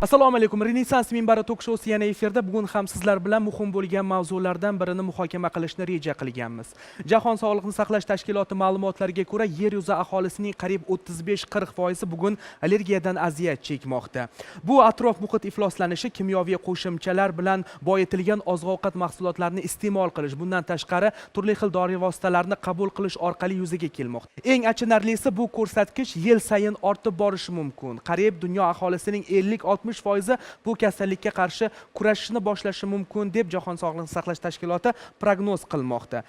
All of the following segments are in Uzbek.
Assalomu alaykum. Renessans minbari tok shousi yana efirda. Bugun ham sizlar bilan muhim bo'lgan mavzulardan birini muhokama qilishni reja qilganmiz. Jahon sog'liqni saqlash tashkiloti ma'lumotlariga ko'ra, yer yuzi aholisining qariyb 35-40% bugun allergiyadan aziyat chekmoqda. Bu atrof muhit ifloslanishi, kimyoviy qo'shimchalar bilan boyitilgan oziq-ovqat mahsulotlarini iste'mol qilish, bundan tashqari turli xil dori vositalarini qabul qilish orqali yuzaga kelmoqda. Eng achinarlisi, bu ko'rsatkich yil sayin ortib borishi mumkin. Qariyb dunyo aholisining 50-60% bu kasallikka qarshi kurashishni boshlashi mumkin, deb Jahon sog'liqni saqlash tashkiloti prognoz qilmoqda.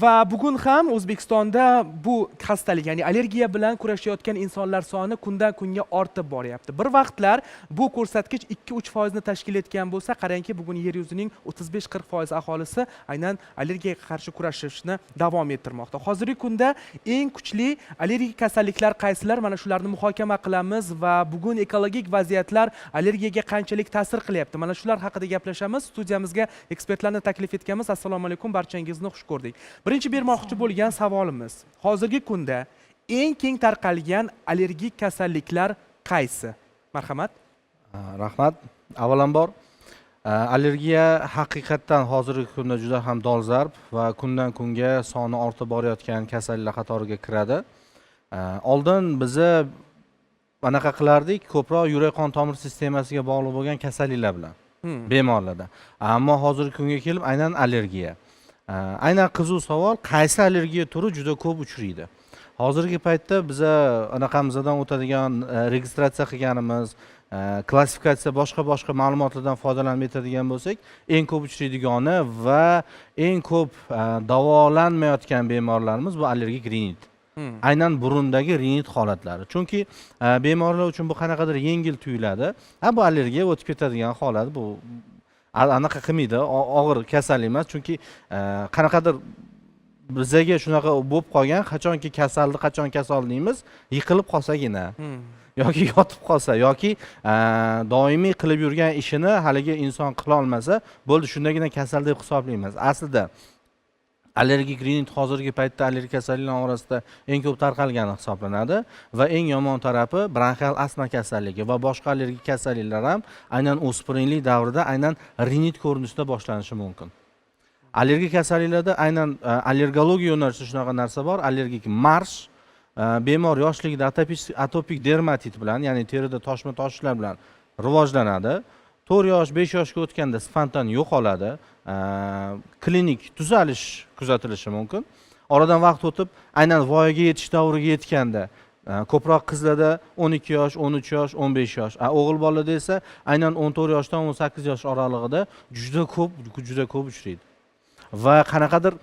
Va bugun ham O'zbekistonda bu xastalik, ya'ni allergiya bilan kurashayotgan insonlar soni kundan kunga ortib boryapti. Bir vaqtlar bu ko'rsatkich 2-3% tashkil etgan bo'lsa, qarangki, bugun yer yuzining 35-40% aholisi aynan allergiyaga qarshi kurashishni davom ettirmoqda. Hozirgi kunda eng kuchli allergik kasalliklar qaysilar? Mana shularni muhokama qilamiz va bugun ekologik vaziyatlar allergiyaga qanchalik ta'sir qilyapti? Mana shular haqida gaplashamiz. Studiyamizga ekspertlarni taklif etganmiz. Assalomu alaykum, barchangizni xush ko'rdik. Birinchi bermoqchi bo'lgan savolimiz: hozirgi kunda eng keng tarqalgan allergik kasalliklar qaysi? Marhamat. Rahmat. Avvalambor, allergiya haqiqatdan hozirgi kunda juda ham dolzarb va kundan kunga soni ortib borayotgan kasalliklar qatoriga kiradi. Oldin biza anaqa qilardik, ko'proq yurak qon tomir sistemasiga bog'liq bo'lgan kasalliklar bilan bemorlarda. Ammo hozirgi kunga kelib aynan allergiya. Aynan qiziq savol, qaysi allergiya turi juda ko'p uchraydi? Hozirgi paytda biza anaqamizdan o'tadigan registratsiya qilganimiz, klassifikatsiya, boshqa boshqa ma'lumotlardan foydalanib aytadigan bo'lsak, eng ko'p uchraydigani va eng ko'p davolanmayotgan bemorlarimiz bu allergik rinit. Aynan burundagi rinit holatlari, chunki bemorlar uchun bu qanaqadir yengil tuyuladi. Ha, bu allergiya, o'tib ketadigan holat, bu anaqa qilmaydi, og'ir kasallik emas, chunki qanaqadir bizaga shunaqa bo'lib qolgan, qachonki kasalni, qachon kasal deymiz? Yiqilib qolsagina yoki yotib qolsa yoki doimiy qilib yurgan ishini haligi inson qilolmasa bo'ldi, shundagina kasal deb hisoblaymiz. Aslida allergik rinit hozirgi paytda allergik kasalliklar orasida eng ko'p tarqalgani hisoblanadi va eng yomon tarafi, bronxial astma kasalligi va boshqa allergik kasalliklar ham aynan o'spirinlik davrida aynan rinit ko'rinishida boshlanishi mumkin. Allergik kasalliklarda aynan allergologiya yo'nalishida shunaqa narsa bor, allergik marsh. Bemor yoshligida atopik dermatit bilan, ya'ni terida toshma toshlar bilan rivojlanadi. 4 yosh, 5 yoshga o'tganda spontan yo'qoladi, klinik tuzalish kuzatilishi mumkin. Oradan vaqt o'tib, aynan voyaga yetish davriga yetganda, ko'proq qizlarda 12 yosh, 13 yosh, 15 yosh, a o'g'il bolalarda esa aynan 14 yoshdan 18 yosh oralig'ida juda ko'p, juda ko'p uchraydi. Va qanaqadir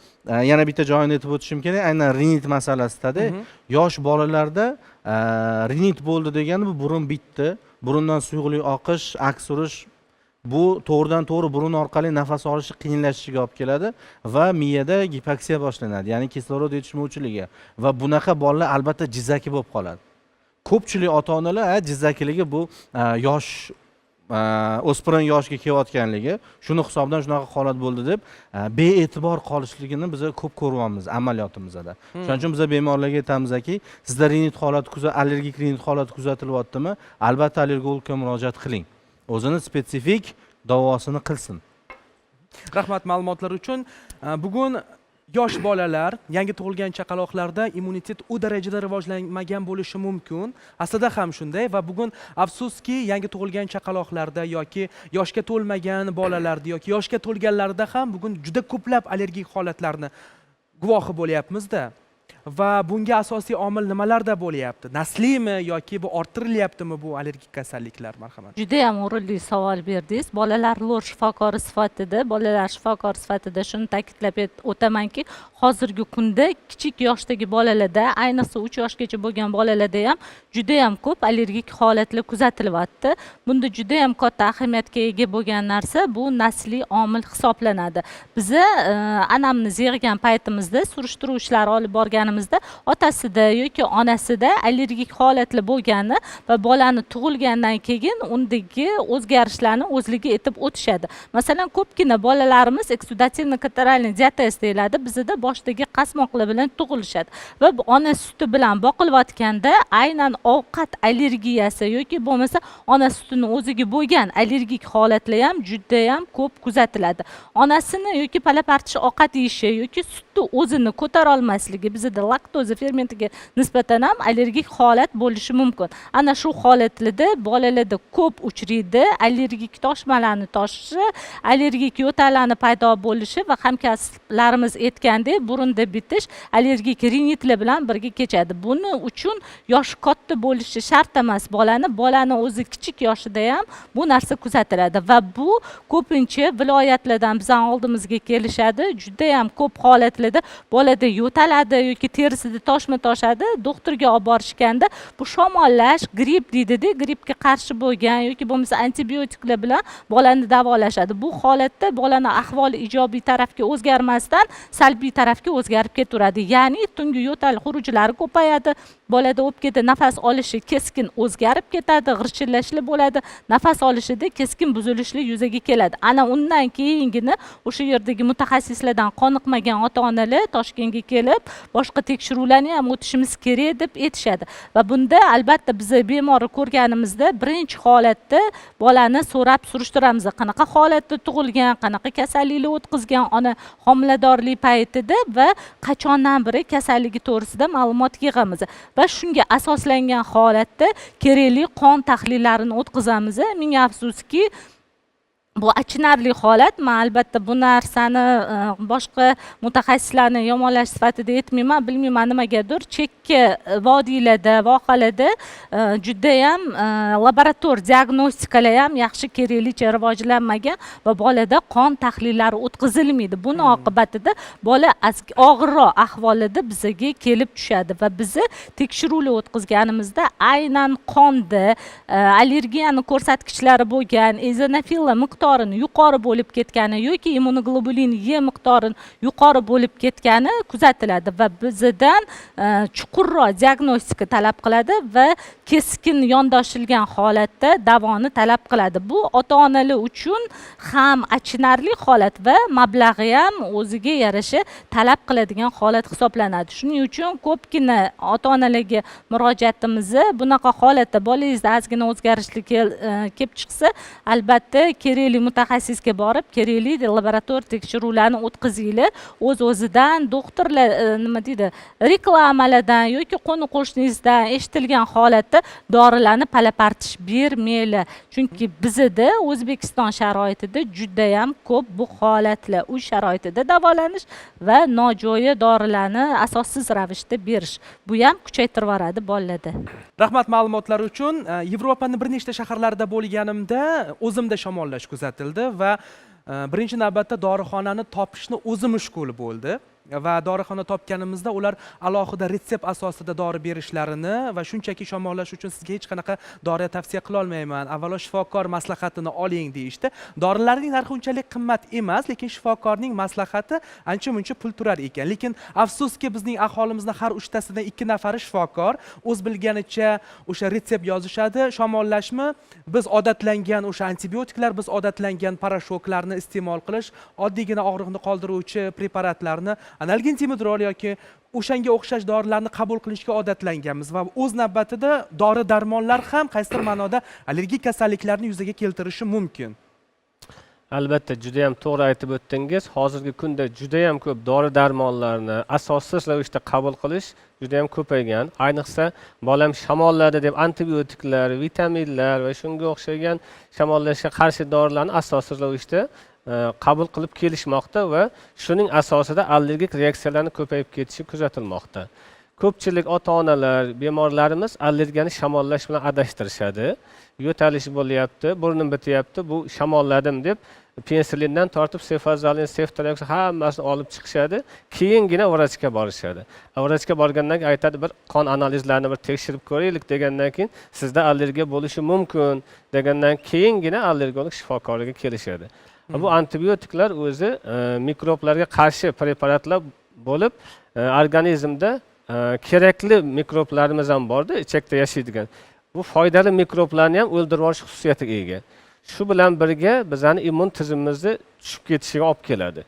yana bitta joyini aytib o'tishim kerak, aynan rinit masalasida. Yosh bolalarda rinit bo'ldi degani bu burun bitdi, burundan suyuqlik oqish, aksirish, bu to'g'ridan to'g'ri burun orqali nafas olishi qiyinlashishiga olib keladi va miyada gipoksiya boshlanadi, ya'ni kislorod yetishmovchiligi, va bunaqa bolalar albatta jizzaki bo'lib qoladi. Ko'pchilik ota onalar "Ha, jizzakiligi bu yosh, o'spirin yoshga kelayotganligi, shuni hisobidan shunaqa holat bo'ldi" deb bee'tibor qolishligini biz ko'p ko'ryapmiz amaliyotimizda. Shuning uchun biza bemorlarga aytamizki, sizda rinit holati, allergik rinit holati kuzatilyaptimi, albatta allergologga murojaat qiling, o'zini spetsifik davosini qilsin. Rahmat ma'lumotlar uchun. Bugun yosh bolalar, yangi tug'ilgan chaqaloqlarda immunitet u darajada rivojlanmagan bo'lishi mumkin. Aslida ham shunday va bugun, afsuski, yangi tug'ilgan chaqaloqlarda yoki yoshga to'lmagan bolalarda yoki yoshga to'lganlarda ham bugun juda ko'plab allergik holatlarni guvohi bo'lyapmizda. Va bunga asosiy omil nimalarda bo'lyapti? Nasliymi yoki bu orttirilyaptimi bu allergik kasalliklar? Marhamat. Judayam o'rinli savol berdingiz. Bolalar lor shifokori sifatida, bolalar shifokori sifatida shuni ta'kidlab o'tamanki, hozirgi kunda kichik yoshdagi bolalarda, ayniqsa 3 yoshgacha bo'lgan bolalarda ham judayam ko'p allergik holatlar kuzatilyapti. Bunda judayam katta ahamiyatga ega bo'lgan narsa bu nasliy omil hisoblanadi. Biza anamnez yig'gan paytimizda, surishtiruv ishlari olib borganimizda bolalarımizda otasida yoki onasida allergik holatlar bo'lgani va bolani tug'ilgandan keyin undagi o'zgarishlarni o'zligi aytib o'tishadi. Masalan, ko'pgina bolalarimiz экссудативный катаральный диатез deyiladi, bizada boshdagi qasmoqlar bilan tug'ilishadi va bu ona suti bilan boqilayotganda aynan ovqat allergiyasi yoki bo'lmasa ona sutini o'ziga bo'lgan allergik holatlar ham judayam ko'p kuzatiladi. Onasini yoki pala-partish ovqat yeyishi yoki sutni o'zini ko'tara olmasligi, bizada laktoza fermentiga nisbatan ham allergik holat bo'lishi mumkin. Ana shu holatlarda bolalarda ko'p uchraydi allergik toshmalarni toshishi, allergik yo'tallarni paydo bo'lishi va hamkasblarimiz aytgandek, burunda bitish allergik rinitlar bilan birga kechadi. Buni uchun yoshi katta bo'lishi shart emas, bolani o'zi kichik yoshida ham bu narsa kuzatiladi va bu ko'pincha viloyatlardan bizani oldimizga kelishadi. Judayam ko'p holatlarda bolada yo'taladi yoki terisida toshma toshadi, doktorga olib borishganda bu shamollash, gripp deydida, grippga qarshi bo'lgan yoki bo'lmasa antibiotiklar bilan bolani davolashadi. Bu holatda bolani ahvoli ijobiy tarafga o'zgarmasdan salbiy tarafga o'zgarib ketaveradi, ya'ni tungi yo'tal xurujlari ko'payadi, bolada o'pkada nafas olishi keskin o'zgarib ketadi, g'irchillashlar bo'ladi, nafas olishida keskin buzilishlar yuzaga keladi. Ana undan keyingina o'sha yerdagi mutaxassislardan qoniqmagan ota onalar Toshkentga kelib, boshqa tekshiruvlarni ham o'tishimiz kerak deb aytishadi. Va bunda albatta biz bemorni ko'rganimizda birinchi holatda bolani so'rab surishtiramiz, qanaqa holatda tug'ilgan, qanaqa kasalliklar o'tkazgan ona homiladorlik paytida va qachondan beri kasalligi to'g'risida ma'lumot yig'amiz va shunga asoslangan holatda kerakli qon tahlillarini o'tkazamiz. Ming afsuski, bu achinarli holat. Man albatta bu narsani boshqa mutaxassislarni yomonlash sifatida aytmayman. Bilmayman, nimagadir chekka vodiylarda, vohalarda judayam laborator diagnostikalar ham yaxshi, keraklicha rivojlanmagan va bolada qon tahlillari o'tkazilmaydi. Buni oqibatida bola og'irroq ahvolida bizaga kelib tushadi va bizni tekshiruvlar o'tkazganimizda aynan qonda allergiyani ko'rsatkichlari bo'lgan eozinofillar miqdorini yuqori bo'lib ketgani yoki immunoglobulin E miqdorini yuqori bo'lib ketgani kuzatiladi va bizadan chuqurroq diagnostika talab qiladi va keskin yondoshilgan holatda davoni talab qiladi. Bu ota onalar uchun ham achinarli holat va mablag'i ham o'ziga yarasha talab qiladigan holat hisoblanadi. Shuning uchun ko'pgina ota onalarga murojaatimizni, bunaqa holatda bolangizda ozgina o'zgarishlar kelib chiqsa, albatta kerakli mutaxassisga borib, kerakli laborator tekshiruvlarni o'tkazinglar. O'z o'zidan doktorlar nima deydi, reklamalardan yoki qo'ni qo'shningizdan eshitilgan holatda dorilarni pala-partish bermanglar, chunki bizada O'zbekiston sharoitida judayam ko'p bu holatlar, uy sharoitida davolanish va nojo'ya dorilarni asossiz ravishda berish, bu ham kuchaytirib yuboradi bolalarda. Rahmat ma'lumotlar uchun. Yevropani bir nechta shaharlarida bo'lganimda o'zimda shamollash kuzatildi va birinchi navbatda dorixonani topishni o'zi mushkul bo'ldi va dorixona topganimizda ular alohida retsept asosida dori berishlarini va shunchaki shamollash uchun sizga hech qanaqa dori tavsiya qilolmayman, avvalo shifokor maslahatini oling deyishdi. Dorilarning narxi unchalik qimmat emas, lekin shifokorning maslahati ancha muncha pul turar ekan. Lekin afsuski, bizning aholimizni har uchtasidan ikki nafari shifokor, o'z bilganicha o'sha retsept yozishadi. Shamollashmi, biz odatlangan o'sha antibiotiklar, biz odatlangan порошок larni iste'mol qilish, oddiygina og'riqni qoldiruvchi preparatlarni, analgin, dimedrol yoki o'shanga o'xshash dorilarni qabul qilishga odatlanganmiz va o'z navbatida dori darmonlar ham qaysidir ma'noda allergik kasalliklarni yuzaga keltirishi mumkin. Albatta, judayam to'g'ri aytib o'tdingiz. Hozirgi kunda judayam ko'p dori darmonlarni asossiz ravishda qabul qilish judayam ko'paygan. Ayniqsa, bolam shamolladi deb antibiotiklar, vitaminlar va shunga o'xshagan shamollashga qarshi dorilarni asossiz ravishda qabul qilib kelishmoqda va shuning asosida allergik reaksiyalarni ko'payib ketishi kuzatilmoqda. Ko'pchilik ota onalar, bemorlarimiz allergiyani shamollash bilan adashtirishadi. Yo'talish bo'lyapti, burnim bityapti, bu shamolladim deb penicillindan tortib sefazolin, seftriakson hammasini olib chiqishadi, keyingina vrachga borishadi. Vrachga borgandan keyin aytadi, bir qon analizlarini bir tekshirib ko'raylik degandan keyin, sizda allergiya bo'lishi mumkin degandan keyingina allergolog shifokoriga kelishadi. Bu antibiotiklar o'zi mikroblarga qarshi preparatlar bo'lib, organizmda Kerakli mikroblarimiz ham borda, ichakda yashaydigan. Bu foydali mikroblarni ham o'ldirib yuborish xususiyatiga ega. Shu bilan birga bizani immun tizimimizni tushib ketishiga olib keladi.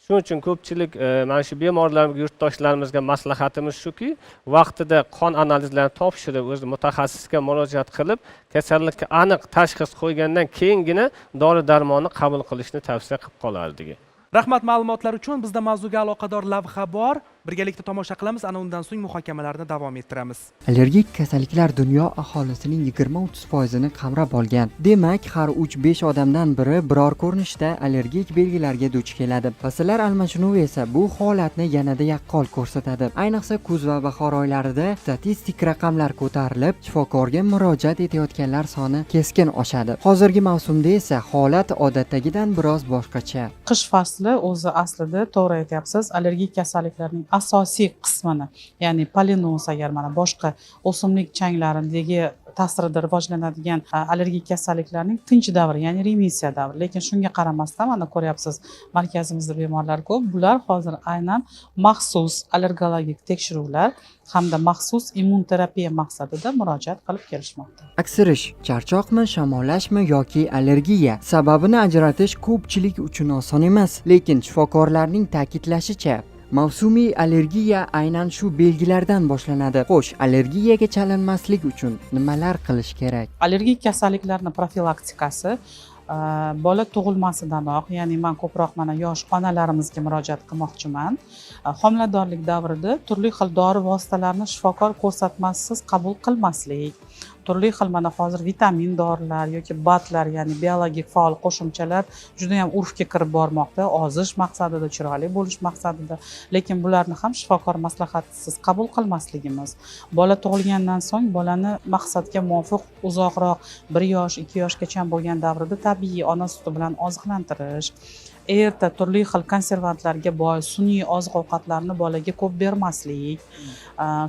Shuning uchun ko'pchilik mana shu bemorlarga, yurtdoshlarimizga maslahatimiz shuki, vaqtida qon analizlarini topshirib, o'zi mutaxassisga murojaat qilib, kasallikka aniq tashxis qo'ygandan keyingina dori darmonni qabul qilishni tavsiya qilib qolardik. Rahmat ma'lumotlar uchun. Bizda mavzuga aloqador lavha bor, birgalikda tomosha qilamiz, ana undan so'ng muhokamalarni davom ettiramiz. Allergik kasalliklar dunyo aholisining 20-30 foizini qamrab olgan. Demak, har 3-5 odamdan biri biror ko'rinishda allergik belgilarga duch keladi. Fasllar almashinuvi esa bu holatni yanada yaqqol ko'rsatadi. Ayniqsa kuz va bahor oylarida statistik raqamlar ko'tarilib, shifokorga murojaat etayotganlar soni keskin oshadi. Hozirgi mavsumda esa holat odatdagidan biroz boshqacha. Qish fasli o'zi aslida, to'g'ri aytyapsiz, allergik kasalliklarning asosiy qismini, ya'ni polinoz, agar mana boshqa o'simlik changlaridagi ta'sirida rivojlanadigan allergik kasalliklarning tinch davri, ya'ni remissiya davri. Lekin shunga qaramasdan, mana ko'ryapsiz, markazimizda bemorlar ko'p. Bular hozir aynan maxsus allergologik tekshiruvlar hamda maxsus immunterapiya maqsadida murojaat qilib kelishmoqda. Aksirish, charchoqmi, shamollashmi yoki allergiya, sababini ajratish ko'pchilik uchun oson emas. Lekin shifokorlarning ta'kidlashicha, mavsumiy allergiya aynan shu belgilardan boshlanadi. Xo'sh, allergiyaga chalinmaslik uchun nimalar qilish kerak? Allergik kasalliklarni profilaktikasi bola tug'ilmasidanoq, ya'ni man ko'proq mana yosh onalarimizga murojaat qilmoqchiman. Homiladorlik davrida turli xil dori vositalarini shifokor ko'rsatmasisiz qabul qilmaslik, turli xil mana hozir vitamin dorilar yoki БАД lar, ya'ni biologik faol qo'shimchalar juda yam urfga kirib bormoqda, ozish maqsadida, chiroyli bo'lish maqsadida. Lekin bularni ham shifokor maslahatisiz qabul qilmasligimiz, bola tug'ilgandan so'ng bolani maqsadga muvofiq uzoqroq, 1 yosh, 2 yoshgacha bo'lgan davrida tabiiy ona suti bilan oziqlantirish, erta turli xil konservantlarga boy sun'iy oziq ovqatlarni bolaga ko'p bermaslik,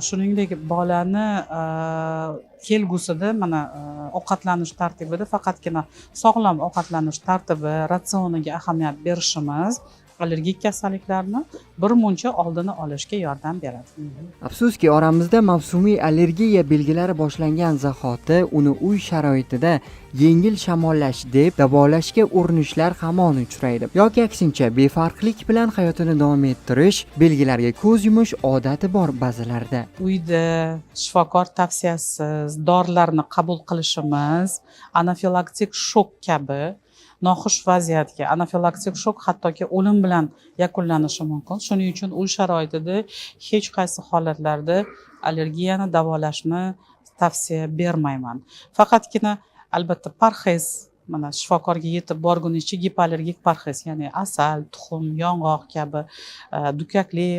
shuningdek bolani kelgusida mana ovqatlanish tartibida faqatgina sog'lom ovqatlanish tartibi, ratsioniga ahamiyat berishimiz allergik kasalliklarni bir muncha oldini olishga yordam beradi. Afsuski, oramizda mavsumiy allergiya belgilari boshlangan zahoti uni uy sharoitida yengil shamollash deb davolashga urinishlar hamon uchraydi yoki aksincha, befarqlik bilan hayotini davom ettirish, belgilarga ko'z yumish odati bor ba'zilarda. Uyda shifokor tavsiyasisiz dorilarni qabul qilishimiz anafilaktik shok kabi noxush vaziyatga, anafilaktik shok hattoki o'lim bilan yakunlanishi mumkin. Shuning uchun uy sharoitida hech qaysi holatlarda allergiyani davolashni tavsiya bermayman. Faqatgina albatta parhez, mana shifokorga yetib borgunicha gipoallergik parhez, ya'ni asal, tuxum, yong'oq kabi, dukkakli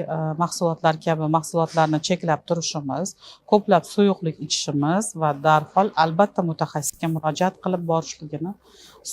mahsulotlar kabi mahsulotlarni cheklab turishimiz, ko'plab suyuqlik ichishimiz va darhol albatta mutaxassisga murojaat qilib borishligini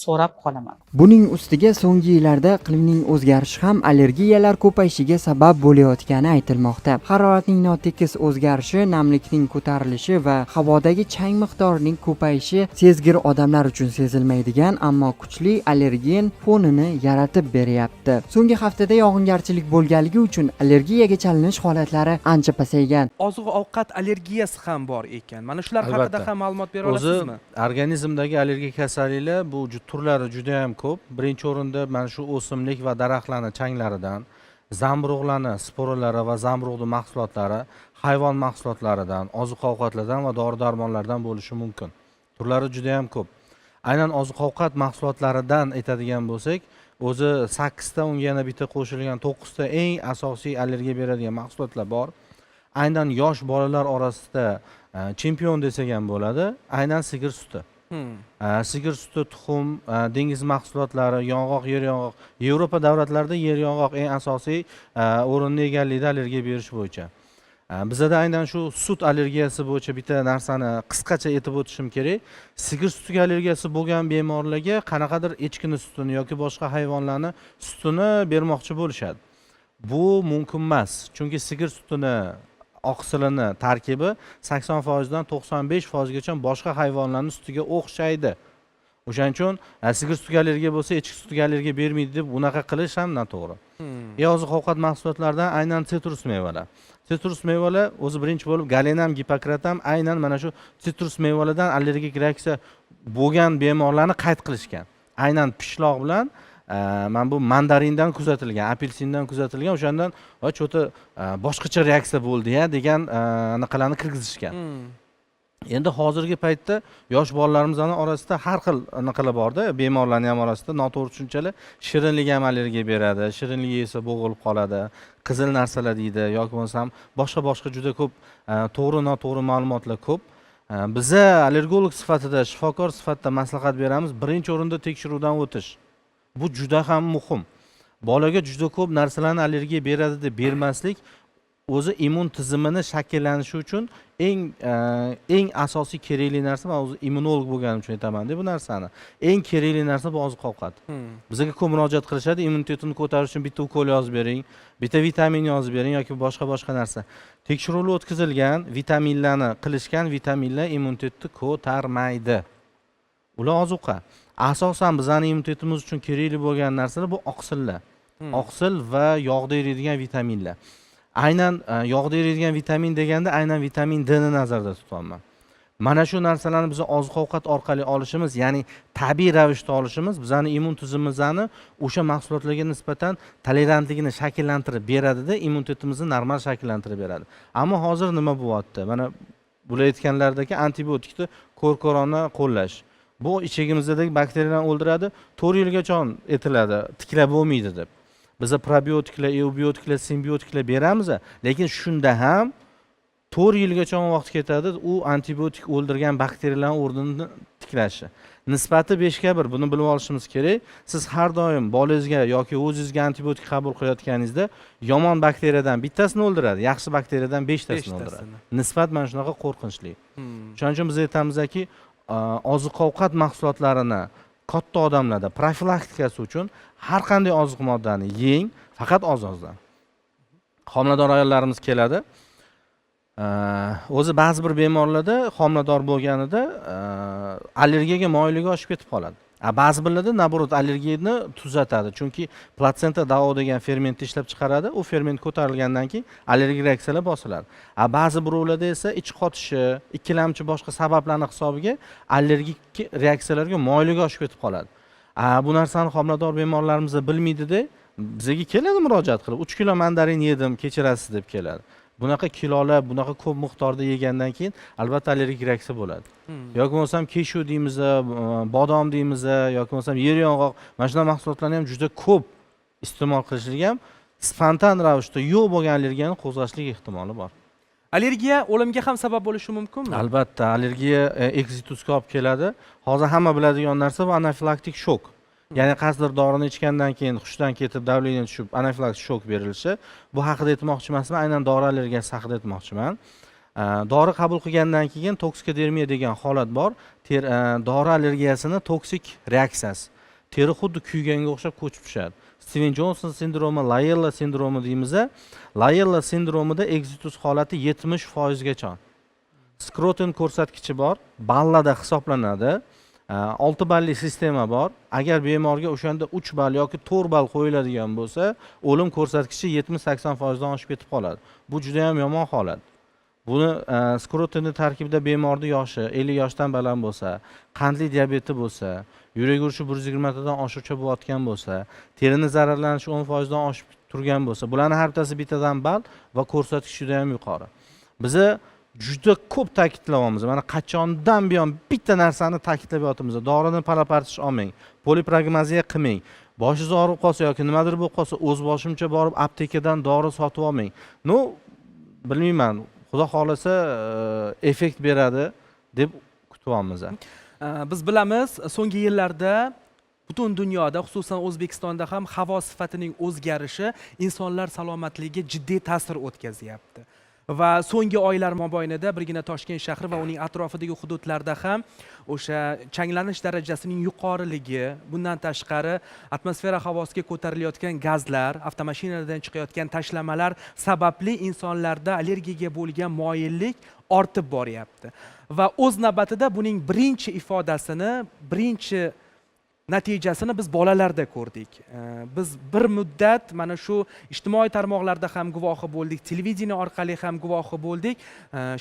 so'rab qolaman. Buning ustiga so'nggi yillarda iqlimning o'zgarishi ham allergiyalar ko'payishiga sabab bo'layotgani aytilmoqda. Haroratning notekis o'zgarishi, namlikning ko'tarilishi va havodagi chang miqdorining ko'payishi sezgir odamlar uchun sezilmaydigan, ammo kuchli allergen fonini yaratib beryapti. So'nggi haftada yog'ingarchilik bo'lganligi uchun allergiyaga chalinish holatlari ancha pasaygan. Oziq ovqat allergiyasi ham bor ekan, mana shular haqida Albatta. ham ma'lumot bera O'zi olasizmi? organizmdagi allergik kasalliklar bu turlari juda ham ko'p. Birinchi o'rinda mana shu o'simlik va daraxtlarni changlaridan, zamburug'larni sporalari va zamburug'ni mahsulotlari, hayvon mahsulotlaridan, oziq ovqatlardan va dori darmonlardan bo'lishi mumkin. Turlari juda ham ko'p. Aynan oziq ovqat mahsulotlaridan aytadigan bo'lsak, o'zi sakkizta, unga yana bitta qo'shilgan to'qqizta eng asosiy allergiya beradigan mahsulotlar bor. Aynan yosh bolalar orasida chempion desak ham bo'ladi, aynan sigir suti. Sigir suti, tuxum, dengiz mahsulotlari, yong'oq, yer yong'oq. Yevropa davlatlarida yer yong'oq eng asosiy o'rinni egallaydi allergiya berish bo'yicha. Bizada aynan shu sut allergiyasi bo'yicha bitta narsani qisqacha aytib o'tishim kerak. Sigir sutiga allergiyasi bo'lgan bemorlarga qanaqadir echkini sutini yoki boshqa hayvonlarni sutini bermoqchi bo'lishadi. Bu mumkin emas, chunki sigir sutini oqsilini tarkibi 80 foizdan 95 foizgacha boshqa hayvonlarni sutiga o'xshaydi. O'shaning uchun sigir sutiga allergiya bo'lsa, echki sutiga allergiya bermaydi deb unaqa qilish ham noto'g'ri. Oziq ovqat mahsulotlaridan aynan sitrus mevalar. Sitrus mevalar o'zi birinchi bo'lib Galen ham, Gipokrat ham aynan mana shu sitrus mevalardan allergik reaksiya bo'lgan bemorlarni qayd qilishgan. Aynan pishloq bilan mana bu mandarindan kuzatilgan, apelsindan kuzatilgan, o'shandan voy, что-то boshqacha reaksiya bo'ldi-ya degan anaqalarni kirgizishgan. Endi hozirgi paytda yosh bolalarimizni orasida har xil anaqalar borda, bemorlarni ham orasida noto'g'ri tushunchalar: shirinlik ham allergiya beradi, shirinlik yesa bo'g'ilib qoladi, qizil narsalar deydi yoki bo'lmasam boshqa boshqa juda ko'p to'g'ri, noto'g'ri ma'lumotlar ko'p. Biza allergolog sifatida, shifokor sifatida maslahat beramiz: birinchi o'rinda tekshiruvdan o'tish, bu juda ham muhim. Bolaga juda ko'p narsalarni allergiya beradi deb bermaslik o'zi immun tizimini shakllanishi uchun eng asosiy kerakli narsa. Man o'zi immunolog bo'lganim uchun aytamanda bu narsani, eng kerakli narsa bu oziq ovqat. Bizga ko'p murojaat qilishadi: immunitetini ko'tarish uchun bitta ukol yozib bering, bitta vitamin yozib bering yoki boshqa boshqa narsa. Tekshiruvlar o'tkazilgan, vitaminlarni qilishgan, vitaminlar immunitetni ko'tarmaydi, ular ozuqa. Asosan bizani immunitetimiz uchun kerakli bo'lgan narsalar bu oqsillar, oqsil va yog'da eriydigan vitaminlar. Aynan yog'da eriydigan vitamin deganda aynan vitamin D ni nazarda tutyapman. Mana shu narsalarni biz oziq ovqat orqali olishimiz, ya'ni tabiiy ravishda olishimiz bizani immun tizimimizni o'sha mahsulotlarga nisbatan tolerantligini shakllantirib beradida, immunitetimizni normal shakllantirib beradi. Ammo hozir nima bo'lyapti? Mana bular aytganlaridek, antibiotikni ko'r ko'rona qo'llash, bu ichagimizdagi bakteriyalarni o'ldiradi, 4 yilgacha aytiladi, tiklab bo'lmaydi deb. Biza probiotiklar, eubiotiklar, simbiotiklar beramiz, lekin shunda ham 4 yilgacha vaqt ketadi u antibiotik o'ldirgan bakteriyalarni o'rnini tiklashi. Nisbati 5ga 1, buni bilib olishimiz kerak. Siz har doim bolangizga yoki o'zingizga antibiotik qabul qilayotganingizda yomon bakteriyadan bittasini o'ldiradi, yaxshi bakteriyadan beshtasini o'ldiradi. Beshtasini. Nisbat mana shunaqa qo'rqinchli. Shuning uchun biz aytamizki, oziq ovqat mahsulotlarini katta odamlarda profilaktikasi uchun har qanday oziq moddani yeng, faqat oz ozdan. Homilador ayollarimiz keladi. O'zi ba'zi bir bemorlarda homilador bo'lganida allergiyaga moyilligi oshib ketib qoladi, a ba'zi birlarda, наоборот, allergiyani tuzatadi, chunki platsenta DAO degan fermentni ishlab chiqaradi, u ferment ko'tarilgandan keyin allergik reaksiyalar bosiladi. A ba'zi birovlarda esa ich qotishi, ikkilamchi boshqa sabablarni hisobiga allergik reaksiyalarga moyilligi oshib ketib qoladi. A bu narsani homilador bemorlarimiz bilmaydida, bizga keladi murojaat qilib, 3 kilo mandarin yedim, kechirasiz deb keladi. Bunaqa kilolab, bunaqa ko'p miqdorda yegandan keyin albatta allergik reaksiya bo'ladi. Yoki bo'lmasam keshu deymiz, bodom deymiz, yoki bo'lmasam yer yong'oq, mana shunaqa mahsulotlarni ham juda ko'p iste'mol qilishlik ham spontan ravishda yo'q bo'lgan allergiyani qo'zg'ashlik ehtimoli bor. Allergiya o'limga ham sabab bo'lishi mumkinmi? Albatta, allergiya exitusga olib keladi. Hozir hamma biladigan narsa bu anafilaktik shok, ya'ni qaysidir dorini ichgandan keyin hushdan ketib, давление tushib, anafilaktik shok berilishi. Bu haqida aytmoqchi emasman, aynan dori allergiyasi haqida aytmoqchiman. Dori qabul qilgandan keyin toksikodermiya degan holat bor. Dori allergiyasini toksik reaksiyasi, teri xuddi kuyganga o'xshab ko'chib tushadi. Steven Jonson sindromi, Layella sindromi deymiz. Layella sindromida exitus holati 70 foizgacha. Skrotin ko'rsatkichi bor, ballada hisoblanadi. 6 balli sistema bor. Agar bemorga o'shanda 3 ball yoki 4 ball qo'yiladigan bo'lsa, o'lim ko'rsatkichi 70-80 foizdan oshib ketib qoladi. Bu juda yam yomon holat. Buni skrotinni tarkibida bemorni yoshi 50 yoshdan baland bo'lsa, qandli diabeti bo'lsa, yurak urishi 120 tadan oshiqcha bo'layotgan bo'lsa, terini zararlanishi 10 foizdan oshib turgan bo'lsa, bularni har bittasi bittadan ball va ko'rsatkich juda yam yuqori. Biza juda ko'p ta'kidlayapmiz, mana qachondan buyon bitta narsani ta'kidlab yotibmiz: dorini pala-partish olmang, polipragmaziya qilmang, boshingiz og'rib qolsa yoki nimadir bo'lib qolsa, o'z boshimcha borib aptekadan dori sotib olmang. Ну, bilmayman, xudo xohlasa, effekt beradi deb kutyapmiz. Biz bilamiz, so'nggi yillarda butun dunyoda, xususan O'zbekistonda ham havo sifatining o'zgarishi insonlar salomatligiga jiddiy ta'sir o'tkazyapti va so'nggi oylar mobaynida birgina Toshkent shahri va uning atrofidagi hududlarda ham o'sha changlanish darajasining yuqoriligi, bundan tashqari atmosfera havosiga ko'tarilayotgan gazlar, avtomashinalardan chiqayotgan tashlamalar sababli insonlarda allergiyaga bo'lgan moyillik ortib boryapti va o'z navbatida buning birinchi ifodasini, birinchi Natijasini biz bolalarda ko'rdik. Biz bir muddat mana shu ijtimoiy tarmoqlarda ham guvohi bo'ldik, televideniye orqali ham guvohi bo'ldik.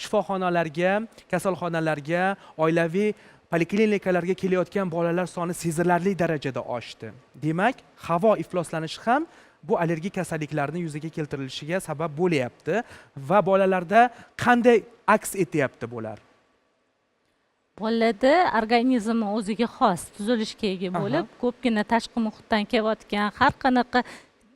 Shifoxonalarga, kasalxonalarga, oilaviy poliklinikalarga kelayotgan bolalar soni sezilarli darajada oshdi. Demak, havo ifloslanishi ham bu allergik kasalliklarni yuzaga keltirilishiga sabab bo'lyapti va bolalarda qanday aks etyapti bular? Bolalarda organizmi o'ziga xos tuzilishga ega bo'lib, ko'pgina tashqi muhitdan kelayotgan har qanaqa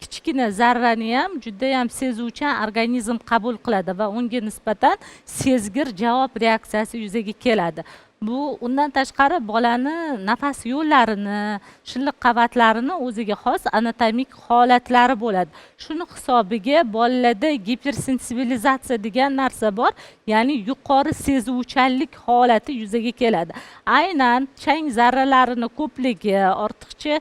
kichkina zarrani ham judayam sezuvchan organizm qabul qiladi va unga nisbatan sezgir javob reaksiyasi yuzaga keladi. Bu undan tashqari bolani nafas yo'llarini, shilliq qavatlarini o'ziga xos anatomik holatlari bo'ladi. Shuni hisobiga bolalarda gipersensibilizatsiya degan narsa bor, ya'ni yuqori sezuvchanlik holati yuzaga keladi. Aynan chang zarralarini ko'pligi, ortiqcha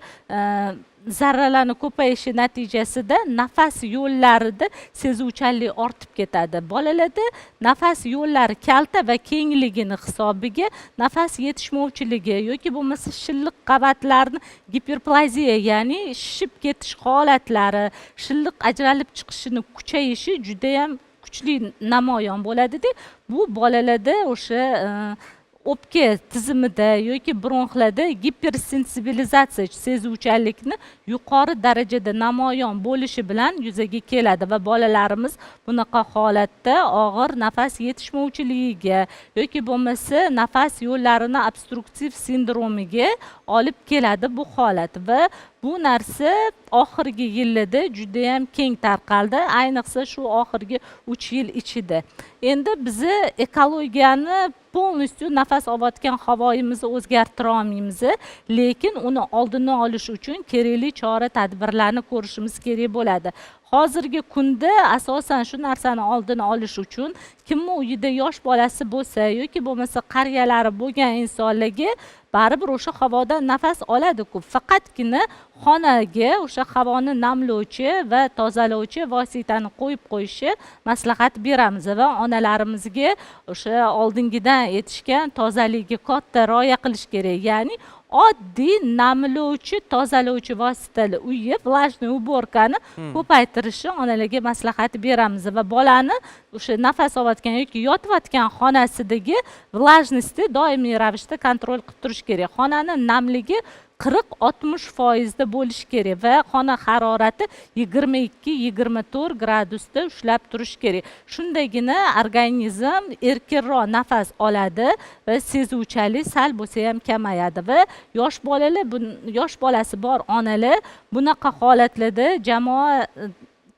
zarralarni ko'payishi natijasida nafas yo'llarida sezuvchanlik ortib ketadi. Bolalarda nafas yo'llari kalta va kengligini hisobiga nafas yetishmovchiligi yoki bo'lmasa shilliq qavatlarni giperplaziya, ya'ni shishib ketish holatlari, shilliq ajralib chiqishini kuchayishi judayam kuchli namoyon bo'ladida. Bu bolalarda o'sha o'pka tizimida yoki bronxlarda gipersensibilizatsiya, sezuvchanlikni yuqori darajada namoyon bo'lishi bilan yuzaga keladi va bolalarimiz bunaqa holatda og'ir nafas yetishmovchiligiga yoki bo'lmasa nafas yo'llarini obstruktiv sindromiga olib keladi bu holat. Va bu narsa oxirgi yillarda judayam keng tarqaldi, ayniqsa shu oxirgi 3 yil ichida. Endi bizni ekologiyani полностью, nafas olayotgan havoyimizni o'zgartira olmaymiz, lekin uni oldini olish uchun kerakli chora tadbirlarni ko'rishimiz kerak bo'ladi. Hozirgi kunda asosan shu narsani oldini olish uchun kimni uyida yosh bolasi bo'lsa yoki bo'lmasa qariyalari bo'lgan insonlarga baribir o'sha havodan nafas oladi-ku, faqatgina xonaga o'sha havoni namlovchi va tozalovchi vositani qo'yib qo'yishi maslahat beramiz va onalarimizga o'sha oldingidan aytishgan tozalikka katta rioya qilish kerak, ya'ni oddiy namlovchi, tozalovchi vositali uyga влажный уборка ni ko'paytirishni onalarga maslahat beramiz va bolani o'sha nafas olayotgan yoki yotayotgan xonasidagi влажность ni doimiy ravishda контроль qilib turish kerak. Xonani namligi 40-60 foizda bo'lishi kerak va xona harorati 22-24 gradusda ushlab turish kerak. Shundagina organizm erkinroq nafas oladi va sezuvchanlik sal bo'lsa ham kamayadi. Va yosh bolalar, yosh bolasi bor onalar bunaqa holatlarda jamoa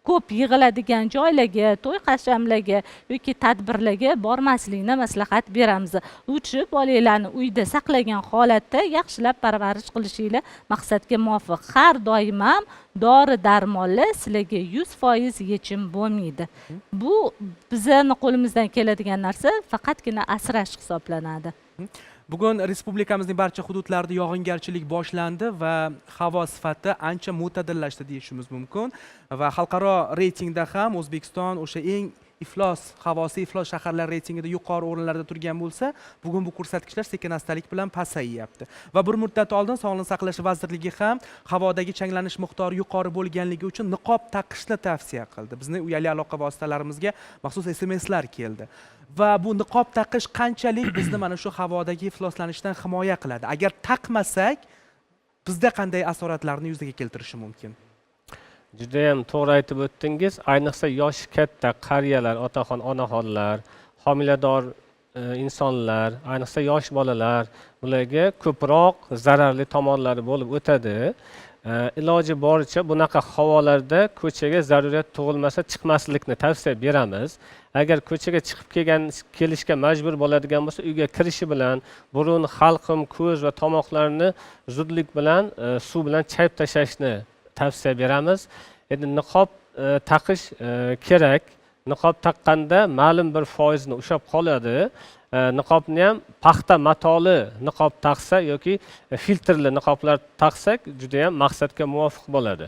ko'p yig'iladigan joylarga, to'y hashamlarga yoki tadbirlarga bormaslikni maslahat beramiz. Лучше bolanglarni uyda saqlagan holatda yaxshilab parvarish qilishinglar maqsadga muvofiq. Har doim ham dori darmonlar sizlarga 100% yechim bo'lmaydi. Bu bizani qo'limizdan keladigan narsa faqatgina asrash hisoblanadi. Bugun respublikamizning barcha hududlarida yog'ingarchilik boshlandi va havo sifati ancha mo'tadillashdi deyishimiz mumkin va xalqaro reytingda ham O'zbekiston o'sha eng iflos, havosi iflos shaharlar reytingida yuqori o'rinlarda turgan bo'lsa, bugun bu ko'rsatkichlar sekin astalik bilan pasayyapti. Va bir muddat oldin Sog'liqni saqlash vazirligi ham havodagi changlanish miqdori yuqori bo'lganligi uchun niqob taqishni tavsiya qildi. Bizni uyali aloqa vositalarimizga maxsus SMSlar keldi. Va bu niqob taqish qanchalik bizni mana shu havodagi ifloslanishdan himoya qiladi? Agar taqmasak, bizda qanday asoratlarni yuzaga keltirishi mumkin? Judayam to'g'ri aytib o'tdingiz. Ayniqsa yoshi katta qariyalar, otaxon, onaxonlar, homilador insonlar, ayniqsa yosh bolalar, bularga ko'proq zararli tomonlari bo'lib o'tadi. Iloji boricha bunaqa havolarda ko'chaga zaruriyat tug'ilmasa chiqmaslikni tavsiya beramiz. Agar ko'chaga chiqib kelishga majbur bo'ladigan bo'lsa, uyga kirishi bilan burun, halqum, ko'z va tomoqlarni zudlik bilan suv bilan chayib tashlashni tavsiya beramiz. Endi niqob taqish kerak. Niqob taqqanda ma'lum bir foizni ushlab qoladi. Niqobni ham paxta matoli niqob taqsa yoki filtrli niqoblar taqsak juda ham maqsadga muvofiq bo'ladi.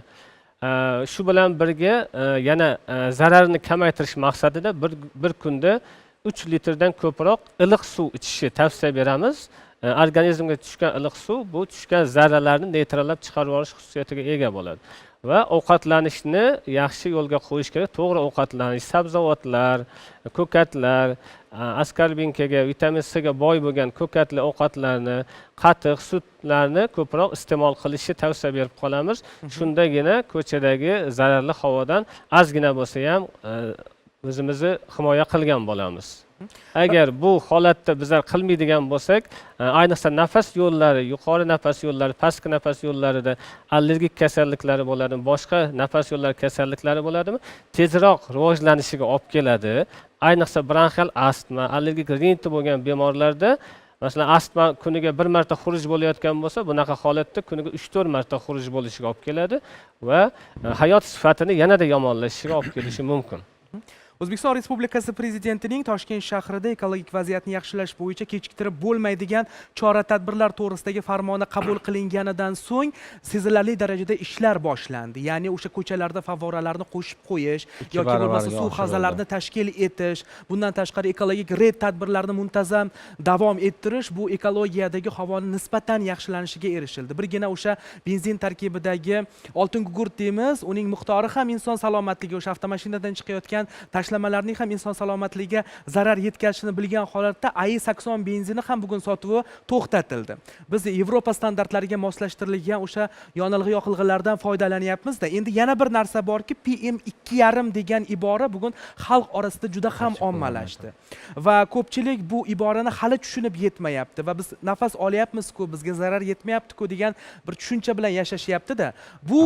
Shu bilan birga yana zararni kamaytirish maqsadida bir kunda 3 litrdan ko'proq iliq suv ichishni tavsiya beramiz. Organizmga tushgan iliq suv bu tushgan zarralarni neytrallab chiqarib yuborish xususiyatiga ega bo'ladi. Va ovqatlanishni yaxshi yo'lga qo'yish kerak. To'g'ri ovqatlanish, sabzavotlar, ko'katlar, askorbinkaga, vitamin C ga boy bo'lgan ko'katli ovqatlarni, qatiq, sutlarni ko'proq iste'mol qilishni tavsiya berib qolamiz. Shundagina ko'chadagi zararli havodan ozgina bo'lsa ham o'zimizni himoya qilgan bo'lamiz. Agar bu holatda bizlar qilmaydigan bo'lsak, ayniqsa nafas yo'llari, yuqori nafas yo'llari, pastki nafas yo'llarida allergik kasalliklari bo'ladimi, boshqa nafas yo'llari kasalliklari bo'ladimi, tezroq rivojlanishiga olib keladi. Ayniqsa bronxial astma, allergik riniti bo'lgan bemorlarda, masalan, astma kuniga bir marta xuruj bo'layotgan bo'lsa, bunaqa holatda kuniga 3-4 marta xuruj bo'lishiga olib keladi va hayot sifatini yanada yomonlashishiga olib kelishi mumkin. O'zbekiston Respublikasi Prezidentining Toshkent shahrida ekologik vaziyatni yaxshilash bo'yicha kechiktirib bo'lmaydigan chora-tadbirlar to'g'risidagi farmoni qabul qilinganidan so'ng sezilarli darajada ishlar boshlandi. Ya'ni o'sha ko'chalarda favvoralarni qo'shib qo'yish Ikki yoki bo'lmasa baravarga suv oshirildi. havzalarini tashkil etish, bundan tashqari ekologik reyd tadbirlarini muntazam davom ettirish, bu ekologiyadagi havoni nisbatan yaxshilanishiga erishildi. Birgina o'sha benzin tarkibidagi oltin gugurt deymiz, uning miqdori ham inson salomatligiga, o'sha avtomashinadan chiqayotgan tashlamalarning ham inson salomatligiga zarar yetkazishini bilgan holatda AI 80 benzini ham bugun sotuvi to'xtatildi. Biz Yevropa standartlariga moslashtirilgan o'sha yonilg'i yoqilg'ilardan foydalanyapmiz-da. Endi yana bir narsa borki, PM 2,5 degan ibora bugun xalq orasida juda ham Yaxshi ommalashdi. Va ko'pchilik bu iborani hali tushunib yetmayapti va biz nafas olyapmiz-ku, bizga zarar yetmayapti-ku degan bir tushuncha bilan yashashyapti-da. Bu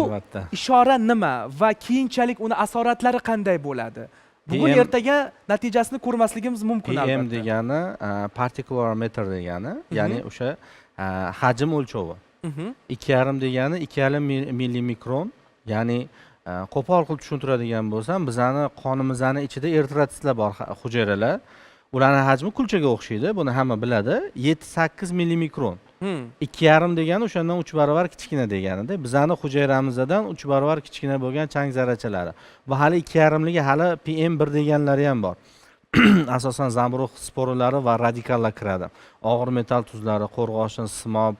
ishora nima va keyinchalik uni asoratlari qanday bo'ladi? Bugun PM ertaga natijasini ko'rmasligimiz mumkin PM albatta. degani particular matter degani, ya'ni o'sha hajm o'lchovi. 2,5 degani 2,5 millimikron, ya'ni qo'pol qilib tushuntiradigan bo'lsam, bizani qonimizni ichida eritrotsitlar bor, hujayralar. Ularni hajmi kulchaga o'xshaydi, buni hamma biladi. 7-8 millimikron. 2,5 degani o'shandan 3 barobar kichkina deganida, bizani hujayramizdan 3 barobar kichkina bo'lgan chang zarrachalari. Bu hali 2,5ligi, hali PM 1 deganlari ham bor. Asosan zamburug' sporalari va radikallar kiradi. Og'ir metall tuzlari, qo'rg'oshin, simob,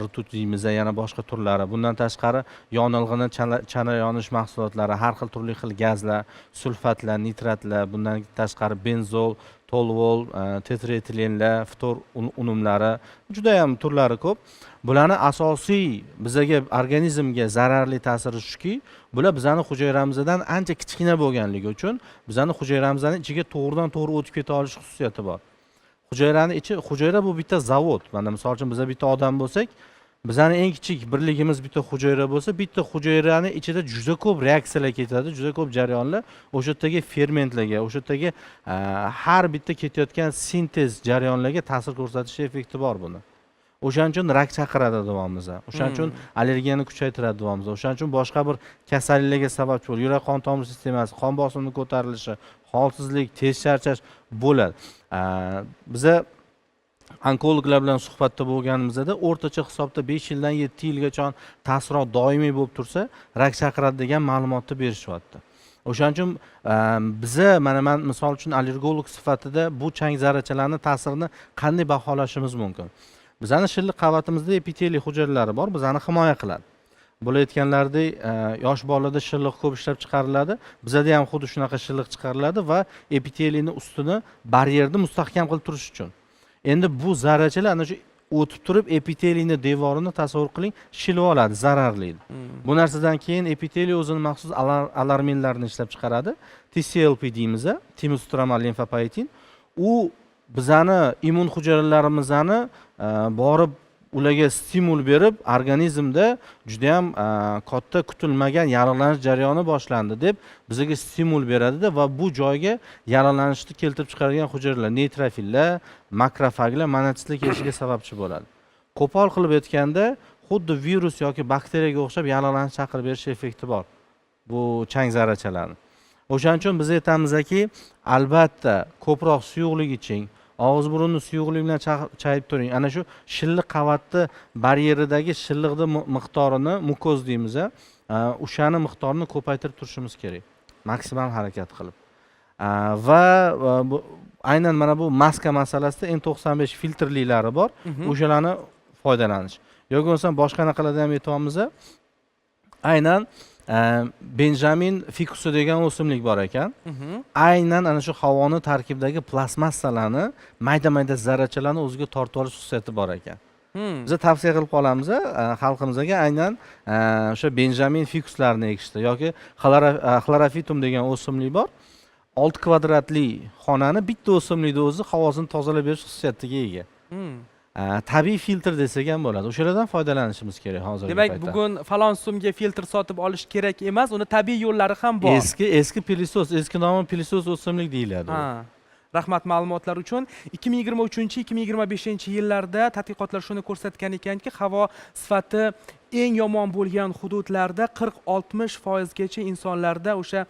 rtut deymiz, yana boshqa turlari. Bundan tashqari yonilg'ini chala yonish mahsulotlari, har xil turli xil gazlar, sulfatlar, nitratlar, bundan tashqari benzol, toluol, tetraetilenlar, ftor unumlari, juda ham turlari ko'p. Bularni asosiy bizaga, organizmga zararli ta'siri shuki, bular bizani hujayramizdan ancha kichkina bo'lganligi uchun bizani hujayramizning ichiga to'g'ridan to'g'ri o'tib keta olish xususiyati bor. Hujayrani ichi, hujayra bu bitta zavod. Mana misol uchun biza bitta odam bo'lsak, bizani eng kichik birligimiz bitta hujayra bo'lsa, bitta hujayrani ichida juda ko'p reaksiyalar ketadi, juda ko'p jarayonlar, o'sha yerdagi fermentlarga, o'sha yerdagi har bitta ketayotgan sintez jarayonlarga ta'sir ko'rsatish effekti bor buni. O'shaning uchun rak chaqiradi deyapmiz. O'shaning uchun allergiyani kuchaytiradi deyapmiz. O'shaning uchun boshqa bir kasalliklarga sababchi bo'ladi. Yurak qon tomir sistemasi, qon bosimini ko'tarilishi, holsizlik, tez charchash bo'ladi. Biza onkologlar bilan suhbatda bo'lganimizda o'rtacha hisobda 5 yildan 7 yilgacha ta'sirot doimiy bo'lib tursa, rak chaqiradi degan ma'lumotni berishyapti. O'shaning uchun biza, mana man misol uchun allergolog sifatida bu chang zarrachalarni ta'sirini qanday baholashimiz mumkin? Bizani shilliq qavatimizda epiteliy hujayralari bor, bizani himoya qiladi. Bular aytganlaridek, yosh bolada shilliq ko'p ishlab chiqariladi. Bizada ham xuddi shunaqa shilliq chiqariladi va epiteliyni ustini, baryerni mustahkam qilib turish uchun. Endi bu zarrachalar ana shu o'tib turib epiteliyni devorini, tasavvur qiling, shilib oladi, zararlaydi. Bu narsadan keyin epiteliy o'zini maxsus alarminlarni ishlab chiqaradi. TSLP deymiz, timus stromal limfopoyetin. U bizani immun hujayralarimizni borib ularga stimul berib, organizmda judayam katta kutilmagan yallig'lanish jarayoni boshlandi deb bizga stimul beradida va bu joyga yallig'lanishni keltirib chiqaradigan hujayralar, neytrofillar, makrofaglar, monotsitlar kelishiga sababchi bo'ladi. Qo'pol qilib aytganda, xuddi virus yoki bakteriyaga o'xshab yallig'lanish chaqirib berish effekti bor bu chang zarrachalarni. O'shaning uchun biz aytamizki, albatta ko'proq suyuqlik iching, og'iz burunni suyuqlik bilan chayib turing. Ana shu shilliq qavatni baryeridagi shilliqni miqdorini, mukoz deymiz, o'shani miqdorini ko'paytirib turishimiz kerak, maksimal harakat qilib. Va bu Aynan mana bu maska masalasida N95 filtrlilari bor, o'shalarni foydalanish yoki bo'lmasam boshqa anaqalarda ham aytyapmiz. Aynan benjamin fikusi degan o'simlik bor ekan, aynan ana shu havoni tarkibidagi plastmassalarni, mayda mayda zarrachalarni o'ziga tortib olish xususiyati bor ekan. Biza tavsiya qilib qolamiz xalqimizga aynan o'sha benjamin fikuslarni ekishni yoki xlorofitum degan o'simlik bor. 6 kvadratli xonani bitta o'simlikni o'zi havosini tozalab berish xususiyatiga ega. Tabiiy filtr desak ham bo'ladi. O'shalardan foydalanishimiz kerak hozirgi Demak, paytda. bugun falon so'mga filtr sotib olish kerak emas, uni tabiiy yo'llari ham bor. Eski пылесос, eski nomi пылесос o'simlik deyiladi u. Ha. Rahmat ma'lumotlar uchun. 2023, 2025 yillarda tadqiqotlar shuni ko'rsatgan ekanki, havo sifati eng yomon bo'lgan hududlarda 40-60 foizgacha insonlarda o'sha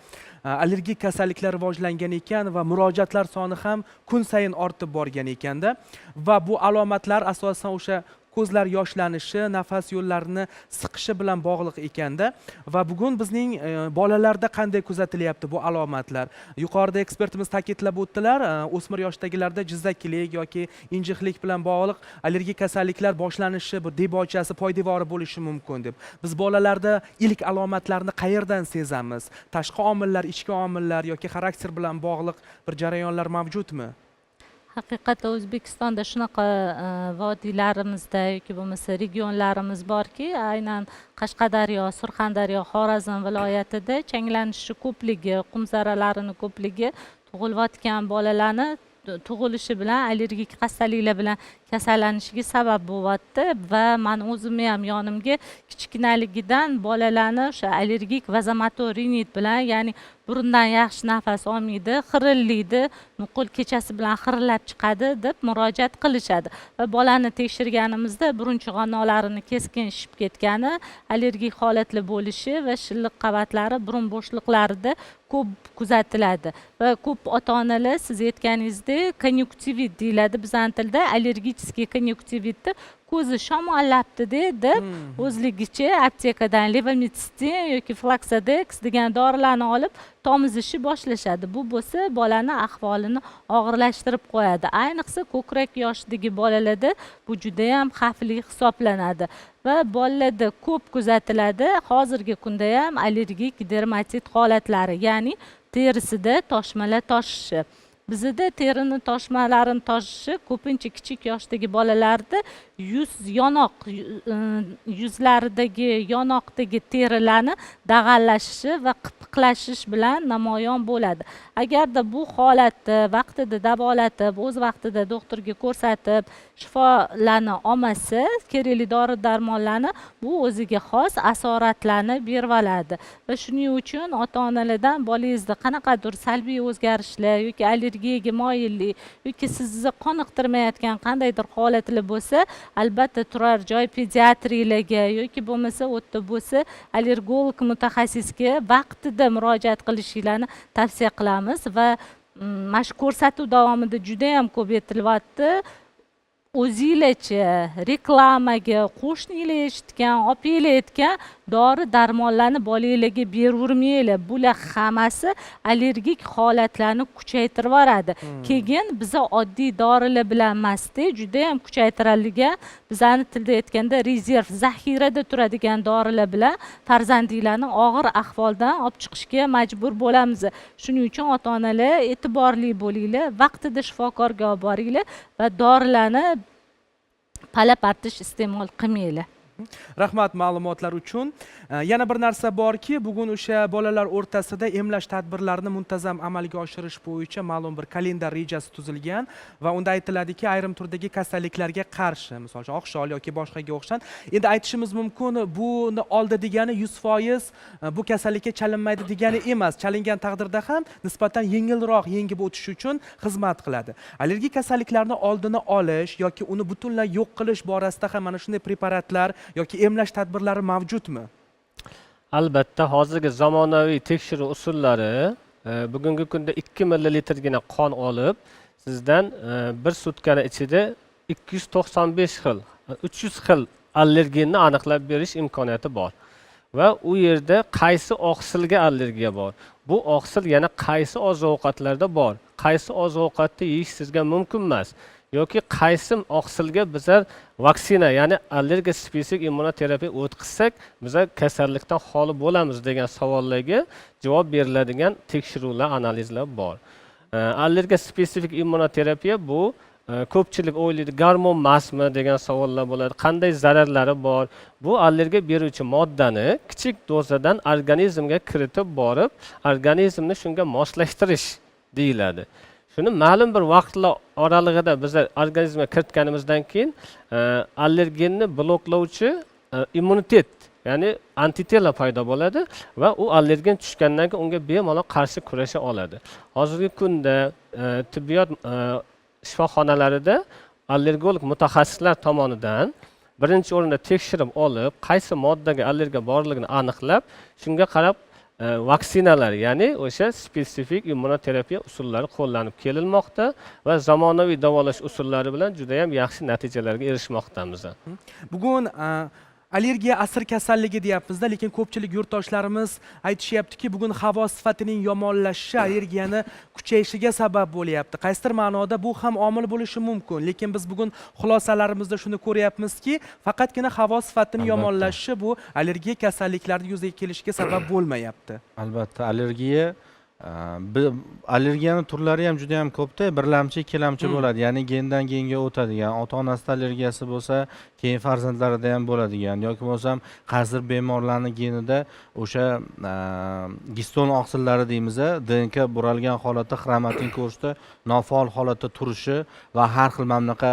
allergik kasalliklar rivojlangan ekan va murojaatlar soni ham kun sayin ortib borgan ekanda. Va bu alomatlar asosan o'sha ko'zlar yoshlanishi, nafas yo'llarini siqishi bilan bog'liq ekanda. Va bugun bizning bolalarda qanday kuzatilyapti bu alomatlar? Yuqorida ekspertimiz ta'kidlab o'tdilar, o'smir yoshdagilarda jizzakilik yoki injiqlik bilan bog'liq allergik kasalliklar boshlanishi bu debochasi, poydevori bo'lishi mumkin deb. Biz bolalarda ilk alomatlarni qayerdan sezamiz? Tashqi omillar, ichki omillar yoki xarakter bilan bog'liq bir jarayonlar mavjudmi? Haqiqatda O'zbekistonda shunaqa vodiylarimizda yoki bo'lmasa regionlarimiz borki, aynan Qashqadaryo, Surxondaryo, Xorazm viloyatida changlanishi ko'pligi, qum zarralarini ko'pligi tug'ilayotgan bolalarni tug'ilishi bilan allergik xastaliklar bilan kasallanishiga sabab bo'lyapti. Va man o'zimni ham yonimga kichkinaligidan bolalarni o'sha allergik vazomotor rinit bilan, ya'ni burundan yaxshi nafas olmaydi, xirillaydi, nuqul kechasi bilan xirillab chiqadi deb murojaat qilishadi. Va bolani tekshirganimizda burun chig'anoqlarini keskin shishib ketgani, allergik holatli bo'lishi va shilliq qavatlari burun bo'shliqlarida ko'p kuzatiladi. Va ko'p ota onalar, siz aytganingizdek, konъюнктивит deyiladi bizani tilda, аллергический konъюнктивитni ko'zi shamollabdi deb o'zligicha aptekadan levomitsin yoki flaksodex degan dorilarni olib tomizishni boshlashadi. Bu bo'lsa bolani ahvolini og'irlashtirib qo'yadi. Ayniqsa ko'krak yoshidagi bolalarda bu judayam xavfli hisoblanadi va bolalarda ko'p kuzatiladi hozirgi kunda ham allergik dermatit holatlari, ya'ni terisida toshmalar toshishi. Bizada terini toshmalarini toshishi ko'pincha kichik yoshdagi bolalarda yuz, yonoq, yuzlaridagi, yonoqdagi terilarni dag'allashishi va qipiqlashish bilan namoyon bo'ladi. Agarda bu holatni vaqtida davolatib, o'z vaqtida doktorga ko'rsatib, shifolarni olmasa, kerakli dori darmonlarni, bu o'ziga xos asoratlarni berib oladi. Va shuning uchun ota onalardan bolangizda qanaqadir salbiy o'zgarishlar yoki allergiyaga moyillik yoki sizni qoniqtirmayotgan qandaydir holatlar bo'lsa, albatta turar joy pediatriylarga yoki bo'lmasa u yerda bo'lsa allergolog mutaxassisga vaqtida murojaat qilishinglarni tavsiya qilamiz. Va mana shu ko'rsatuv davomida judayam ko'p aytilyapti, o'zinglarcha reklamaga, qo'shninglar eshitgan, opanglar aytgan dori darmonlarni bolanglarga beravermanglar. Bular hammasi allergik holatlarni kuchaytirib yuboradi. Keyin biza oddiy dorilar bilan emasda, judayam kuchaytiradigan, bizani tilda aytganda rezerv, zaxirada turadigan dorilar bilan farzandinglarni og'ir ahvoldan olib chiqishga majbur bo'lamiz. Shuning uchun ota onalar e'tiborli bo'linglar, vaqtida shifokorga olib boringlar va dorilarni pala partish iste'mol qilmanglar. Rahmat ma'lumotlar uchun. Yana bir narsa borki, bugun o'sha bolalar o'rtasida emlash tadbirlarini muntazam amalga oshirish bo'yicha ma'lum bir kalendar rejasi tuzilgan va unda aytiladiki, ayrim turdagi kasalliklarga qarshi, misol uchun oqshol yoki boshqaga o'xshagan. Endi aytishimiz mumkin, buni oldi degani 100% bu kasallikka chalinmaydi degani emas. Chalingan taqdirda ham nisbatan yengilroq yengib o'tish uchun xizmat qiladi. Allergik kasalliklarni oldini olish yoki uni butunlay yo'q qilish borasida ham mana shunday preparatlar yoki emlash tadbirlari mavjudmi? Albatta, hozirgi zamonaviy tekshiruv usullari bugungi kunda 2 millilitrgina qon olib, sizdan bir sutkani ichida 295 xil, 300 xil allergenni aniqlab berish imkoniyati bor. Va u yerda qaysi oqsilga allergiya bor, bu oqsil yana qaysi oziq ovqatlarda bor. Qaysi oziq ovqatni yeyish sizga mumkin emas yoki qaysi oqsilga bizlar vaksina, ya'ni allergiya spesifik immunoterapiya o'tkazsak, biza kasallikdan xoli bo'lamiz degan savollarga javob beriladigan tekshiruvlar, analizlar bor. Allergiya spesifik immunoterapiya bu ko'pchilik o'ylaydi, gormon emasmi degan savollar bo'ladi, qanday zararlari bor. Bu allergiya beruvchi moddani kichik dozadan organizmga kiritib borib, organizmni shunga moslashtirish deyiladi. Shuni ma'lum bir vaqtlar oralig'ida bizlar organizmga kiritganimizdan keyin allergenni bloklovchi immunitet, ya'ni antitela paydo bo'ladi va u allergen tushgandan keyin unga bemalol qarshi kurasha oladi. Hozirgi kunda tibbiyot shifoxonalarida allergolog mutaxassislar tomonidan birinchi o'rinda tekshirib olib, qaysi moddaga allergiya borligini aniqlab, shunga qarab vaksinalar, ya'ni o'sha spesifik immunoterapiya usullari qo'llanib kelinmoqda va zamonaviy davolash usullari bilan juda yam yaxshi natijalarga erishmoqdamiz. Bugun allergiya asr kasalligi deyapmizda, lekin ko'pchilik yurtdoshlarimiz aytishyaptiki, bugun havo sifatining yomonlashishi allergiyani kuchayishiga sabab bo'lyapti. Qaysidir ma'noda bu ham omil bo'lishi mumkin, lekin biz bugun xulosalarimizda shuni ko'ryapmizki, faqatgina havo sifatining yomonlashishi bu allergiya kasalliklarini yuzaga kelishiga sabab bo'lmayapti. Albatta, allergiya allergiyani turlari ham juda ham ko'pda, birlamchi, ikkilamchi bo'ladi, ya'ni gendan genga o'tadigan, ota onasida allergiyasi bo'lsa, keyin farzandlarida ham bo'ladigan yoki bo'lmasam qaysidir bemorlarni genida o'sha giston oqsillari deymiz, ДНК buralgan holatda xromatin ko'rishda nofaol holatda turishi va har xil mana bunaqa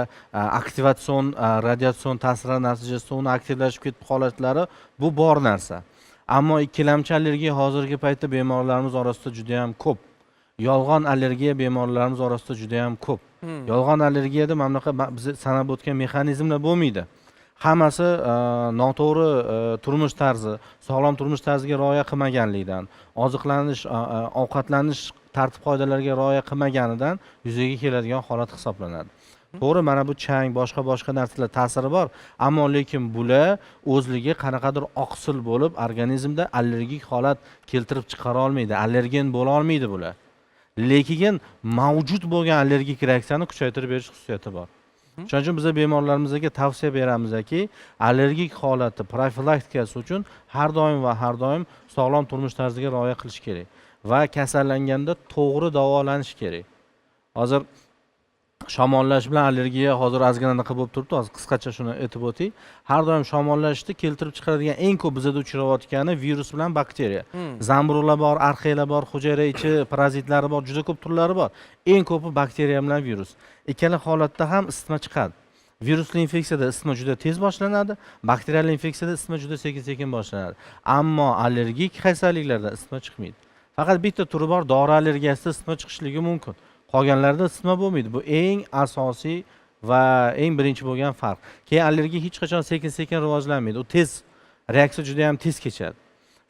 aktivatsion, radiatsion ta'sirlar natijasida uni aktivlashib ketib holatlari bu bor narsa. Ammo ikkilamchi allergiya hozirgi paytda bemorlarimiz orasida juda yam ko'p. Yolg'on allergiya bemorlarimiz orasida juda yam ko'p. Yolg'on allergiyada mana bunaqa biz sanab o'tgan mexanizmlar bo'lmaydi. Hammasi noto'g'ri turmush tarzi, sog'lom turmush tarziga rioya qilmaganlikdan, oziqlanish, ovqatlanish tartib qoidalariga rioya qilmaganidan yuzaga keladigan holat hisoblanadi. To'g'ri, mana bu chang, boshqa boshqa narsalar ta'siri bor, ammo lekin bular o'zligi qanaqadir oqsil bo'lib organizmda allergik holat keltirib chiqara olmaydi, allergen bo'la olmaydi bular. Lekin mavjud bo'lgan allergik reaksiyani kuchaytirib berish xususiyati bor. Shuning uchun biza bemorlarimizga tavsiya beramizki, allergik holatni profilaktikasi uchun har doim va har doim sog'lom turmush tarziga rioya qilish kerak va kasallanganda to'g'ri davolanish kerak. Hozir shamollash bilan allergiya hozir ozgina anaqa bo'lib turibdi, hozir qisqacha shuni aytib o'tay. Har doim shamollashni keltirib chiqaradigan eng ko'p bizada uchrayotgani virus bilan bakteriya. Zamburug'lar bor, arxeyalar bor, hujayra ichi parazitlari bor, juda ko'p turlari bor. Eng ko'pi bakteriya bilan virus. Ikkala holatda ham isitma chiqadi. Virusli infeksiyada isitma juda tez boshlanadi, bakterial infeksiyada isitma juda sekin sekin boshlanadi. Ammo allergik kasalliklarda isitma chiqmaydi. Faqat bitta turi bor, dori allergiyasida isitma chiqishligi mumkin. Qolganlarida isitma bo'lmaydi. Bu eng asosiy va eng birinchi bo'lgan farq. Keyin allergiya hech qachon sekin sekin rivojlanmaydi. U tez, reaksiya juda ham tez kechadi.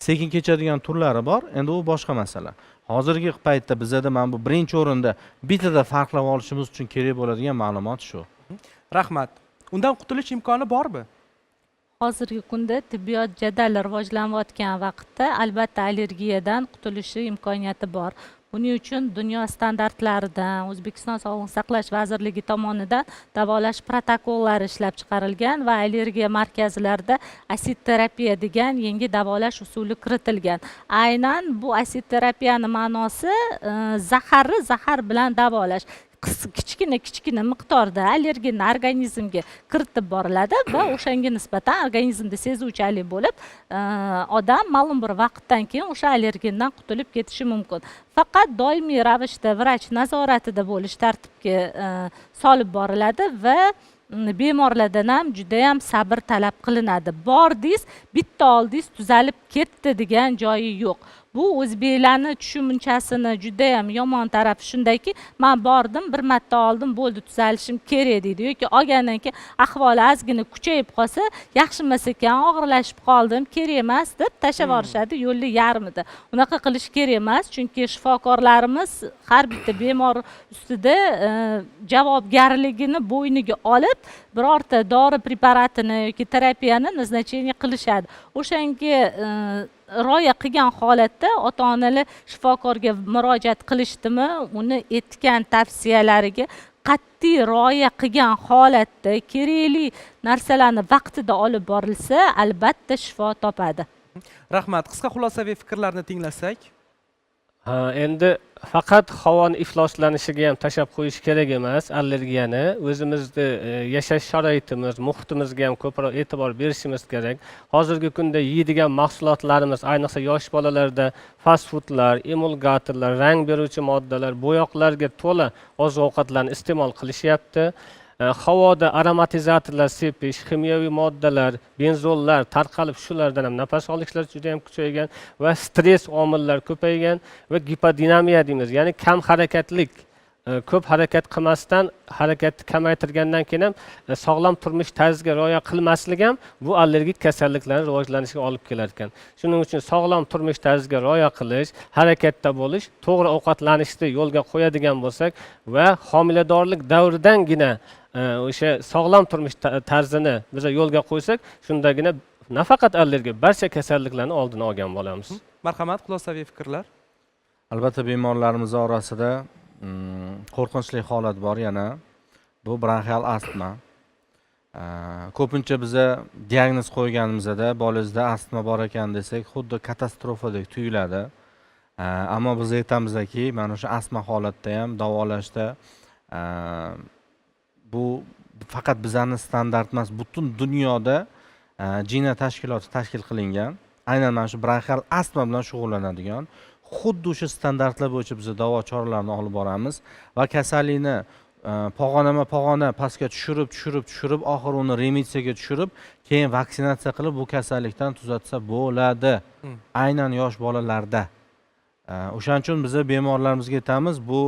Sekin kechadigan turlari bor, endi u boshqa masala. Hozirgi paytda bizada mana bu birinchi o'rinda bittada farqlab olishimiz uchun kerak bo'ladigan ma'lumot shu. Rahmat. Undan qutulish imkoni bormi? Hozirgi kunda tibbiyot jadal rivojlanayotgan vaqtda albatta allergiyadan qutulishi imkoniyati bor. Buning uchun dunyo standartlaridan, O'zbekiston Sog'liqni saqlash vazirligi tomonidan davolash protokollari ishlab chiqarilgan va allergiya markazlarida asid terapiya degan yangi davolash usuli kiritilgan. Aynan bu asid terapiyani ma'nosi zaharni zahar bilan davolash. Kichkina kichkina miqdorda allergenni organizmga kiritib boriladi va o'shanga nisbatan organizmda sezuvchanlik bo'lib, odam ma'lum bir vaqtdan keyin o'sha allergendan qutulib ketishi mumkin. Faqat doimiy ravishda vrach nazoratida bo'lish tartibga solib boriladi va bemorlardan ham judayam sabr talab qilinadi. Bordingiz, bitta oldingiz, tuzalib ketdi degan joyi yo'q. Bu o'zbeklarni tushunchasini judayam yomon tarafi shundaki, man bordim, bir marta oldim, bo'ldi, tuzalishim kerak deydi yoki olgandan keyin ahvoli ozgina kuchayib qolsa, yaxshi emas ekan, og'irlashib qoldim, kerak emas deb tashlab yuborishadi yo'lni yarmida. Unaqa qilish kerak emas, chunki shifokorlarimiz har bitta bemor ustida javobgarligini bo'yniga olib Birorta dori preparatini yoki terapiyani назначение qilishadi. O'shanga rioya qilgan holatda ota onalar shifokorga murojaat qilishdimi, uni aytgan tavsiyalariga qat'iy rioya qilgan holatda kerakli narsalarni vaqtida olib borilsa, albatta shifo topadi. Rahmat. Qisqa xulosaviy fikrlarni tinglasak. Ha, endi faqat havoni ifloslanishiga ham tashlab qo'yish kerak emas allergiyani. O'zimizni yashash sharoitimiz, muhitimizga ham ko'proq e'tibor berishimiz kerak. Hozirgi kunda yeydigan mahsulotlarimiz, ayniqsa yosh bolalarda fast foodlar, emulgatorlar, rang beruvchi moddalar, bo'yoqlarga to'la oziq ovqatlarni iste'mol qilishyapti. Havoda aromatizatorlar sepish, ximiyaviy moddalar, benzollar tarqalib, shulardan ham nafas olishlar juda yam kuchaygan va stress omillar ko'paygan va gipodinamiya deymiz, ya'ni kam harakatlik, ko'p harakat qilmasdan, harakatni kamaytirgandan keyin ham sog'lom turmush tarziga rioya qilmaslik ham bu allergik kasalliklarni rivojlanishiga olib kelar ekan. Shuning uchun sog'lom turmush tarziga rioya qilish, harakatda bo'lish, to'g'ri ovqatlanishni yo'lga qo'yadigan bo'lsak va homiladorlik davridangina o'sha sog'lom turmush tarzini biza yo'lga qo'ysak, shundagina nafaqat allergiya, barcha kasalliklarni oldini olgan bo'lamiz. Marhamat, xulosaviy fikrlar. Albatta, bemorlarimiz orasida qo'rqinchli holat bor yana, bu bronxial astma. Ko'pincha biza diagnoz qo'yganimizda, bolangizda astma bor ekan desak, xuddi katastrofadek tuyuladi. Ammo biz aytamizki, mana shu astma holatda ham davolashda bu faqat bizani standart emas, butun dunyoda GINA tashkiloti tashkil qilingan, aynan mana shu bronxial astma bilan shug'ullanadigan. Xuddi o'sha standartlar bo'yicha biz davo choralarini olib boramiz va kasallikni pog'onama pog'ona pastga tushirib, tushirib, tushirib, oxiri uni remissiyaga tushirib, keyin vaksinatsiya qilib, bu kasallikdan tuzatsa bo'ladi. Aynan yosh bolalarda. O'shaning uchun biza bemorlarimizga aytamiz, bu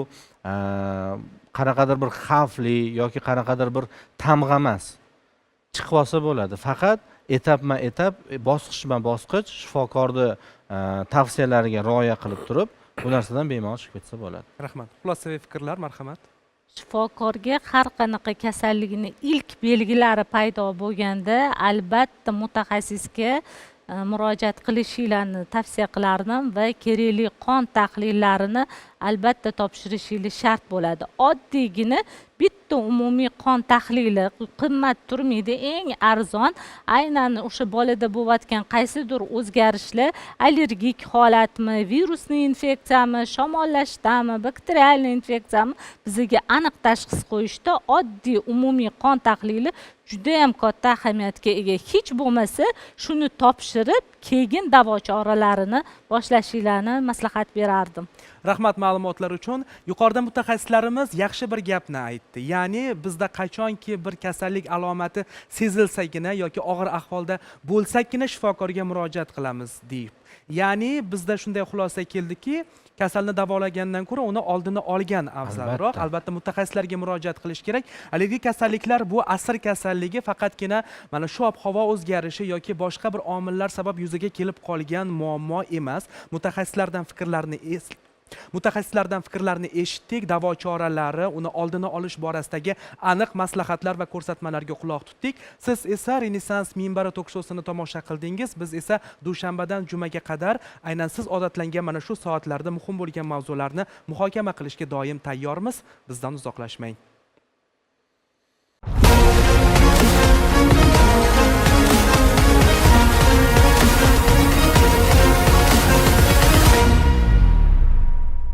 qanaqadir bir xavfli yoki qanaqadir bir tamg'a emas, chiqib olsa bo'ladi. Faqat etapma etap, bosqichma bosqich shifokorni tavsiyalariga rioya qilib turib, bu narsadan bemalol chiqib ketsa bo'ladi. Rahmat. Xulosaviy fikrlar, marhamat. Shifokorga har qanaqa kasallikni ilk belgilari paydo bo'lganda albatta mutaxassisga murojaat qilishinglarni tavsiya qilardim va kerakli qon tahlillarini albatta topshirishinglar shart bo'ladi. Oddiygina bitta umumiy qon tahlili qimmat turmaydi, eng arzon. Aynan o'sha bolada bo'layotgan qaysidir o'zgarishlar allergik holatmi, virusli infeksiyami, shamollashdami, bakterial infeksiyami, bizga aniq tashxis qo'yishda oddiy umumiy qon tahlili judayam katta ahamiyatga ega. Hech bo'lmasa shuni topshirib, keyin davo choralarini boshlashinglarni maslahat berardim. Rahmat ma'lumotlar uchun. Yuqorida mutaxassislarimiz yaxshi bir gapni aytdi, ya'ni bizda qachonki bir kasallik alomati sezilsagina yoki og'ir ahvolda bo'lsakgina shifokorga murojaat qilamiz deyib, ya'ni bizda shunday xulosa keldiki, kasalni davolagandan ko'ra uni oldini olgan afzalroq. Albatta mutaxassislarga murojaat qilish kerak. Allergik kasalliklar bu asr kasalligi, faqatgina mana shu ob havo o'zgarishi yoki boshqa bir omillar sabab yuzaga kelib qolgan muammo emas. Mutaxassislardan fikrlarni eshitdik, davo choralari, uni oldini olish borasidagi aniq maslahatlar va ko'rsatmalarga quloq tutdik. Siz esa Renessans minbari tok shousini tomosha qildingiz. Biz esa dushanbadan jumaga qadar aynan siz odatlangan mana shu soatlarda muhim bo'lgan mavzularni muhokama qilishga doim tayyormiz. Bizdan uzoqlashmang.